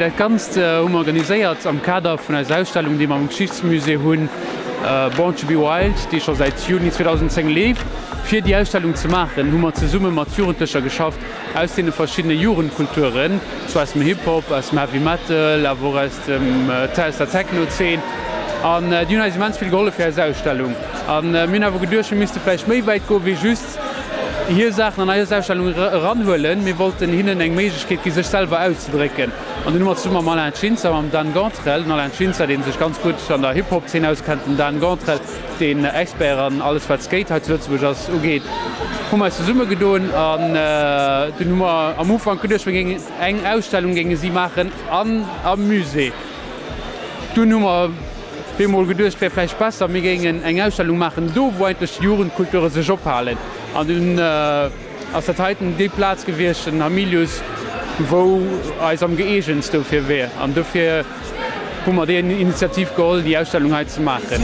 Dat Ganzt hu mer organiséiert am Kader vun eiser Ausstellung, déi mer am Geschichtsmusée hunn, Born to be Wild, déi scho säit Juni 2010 leeft. Fir déi Ausstellung ze maachen, hu mer zesumme mat Jugendlecher geschafft aus deene verschiddene Jugendkulturen, zwar aus dem Hip-Hop, aus dem Heavy Metal, awer och aus dem aus der Techno-Zeen. An déi hunn eis immens vill gehollef fir eis Ausstellung. A mir hunn awer geduecht, mir misste vläicht méi wäit goen, wéi just hir Saachen an eis Ausstellung eranhuelen. Mir wollten hinnen eng Méiglechkeet gi sech selwer auszedrécken. An dunn hu mer zesumme mam Alain Tshinza, mam Dan Gantrel, den Alain Tshinza, dee sech ganz gutt an der Hip-Hop-Zeen auskennt, den Dan Gantrel, deen Expert an alles wat Skate hei zu Lëtzebuerg ass ugeet, hu mer eis zesummegedoen. An dunn hu mer am Ufank geduecht, mir géingen eng Ausstellung géinge si maachen an am Musée. Dunn hu mer bemol geduecht, et wär vläicht besser, mir géingen eng Ausstellung maachen do, wou eigentlech d'Jugendkulture sech ophalen. An dunn ass dat heiten déi Plaz gewiescht, den Hamilius, wou eis am gëeegentst dofir wär. An dofir hu mer déi Initiativ geholl, déi Ausstellung hei ze maachen.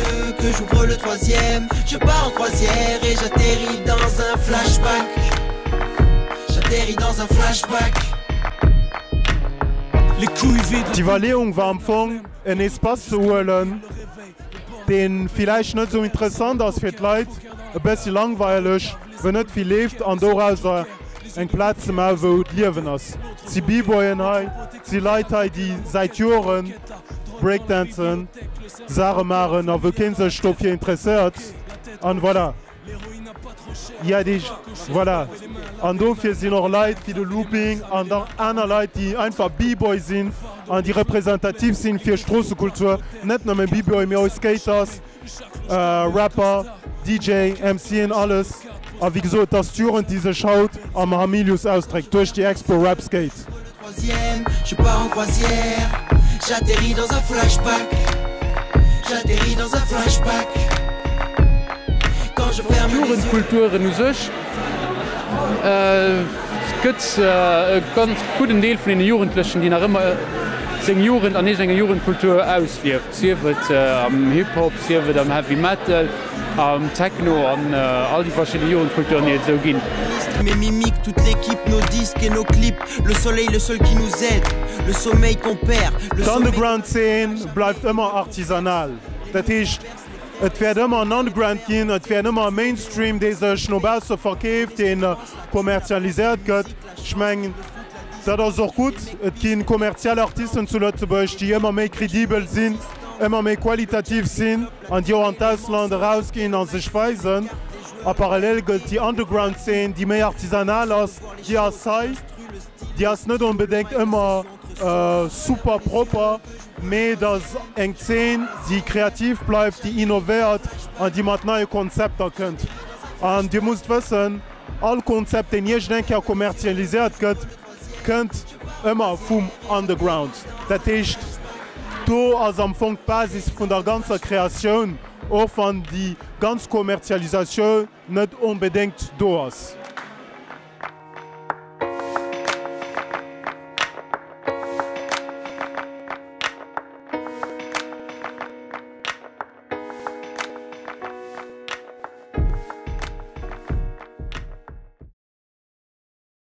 D'Iwwerleeung war am Fong, en Espace ze huelen, dee villäicht net esou interessant ass fir d'Leit, e bëssi langweileg, wou net vill leeft, an dorauser eng Plaz ze maachen, wou d'Liewen ass. Et si B-Boyen hei, et si Leit hei, déi säit Jore breakdancen, Saache maachen a wou kee sech dofir interesséiert. An voilà. Ja déi, voilà. An dofir sinn och Leit wéi de Looping an dann aner Leit, déi einfach B-Boy sinn an déi representativ sinn fir Stroossekultur, net nëmme B-Boy, mee och Skaters, Rapper, DJ, MCen, alles. A wéi gesot, et ass d'Jugend, déi sech haut am Hamilius ausdréckt duerch déi Expo Rap Skate. D'Jugendkulturen u sech gëtt e ganz gudden Deel vun deene Jugendlechen, déi nach ëmmer seng Jugend an iergendenger Jugendkultur auslieft, sief et am Hip-Hop, sief et am Heavy Metal, am Techno an all déi verschidde Jugendkulturen, déi et esou ginn. D'Underground-Zeen bleift ëmmer artisanal. Dat heescht, et wäert ëmmer en Underground ginn, et wäert ëmmer e Mainstream, dee sech no bausse verkeeft, dee kommerzialiséiert gëtt. Ech mengen, dat ass och gutt. Et gi kommerziell Artisten zu Lëtzebuerg, déi ëmmer méi kredibel sinn, ëmmer méi qualitativ sinn an déi och an d'Ausland erausginn a sech weisen. A parallel gëllt déi Underground-Zeen, déi méi artisanal ass, déi ass hei, déi ass net onbedéngt ëmmer super propper, mee et ass eng Zeen, déi kreativ bleift, déi innovéiert an déi mat neie Konzepter kënnt. An Dir musst wëssen, all Konzept, deen iergendeng Kéier kommerzialiséiert gëtt, kënnt ëmmer vum Underground. Dat heescht, do ass am Fong d'Basis vun der ganzer Kreatioun, och wann déi ganz Kommerzialisatioun net onbedéngt do ass.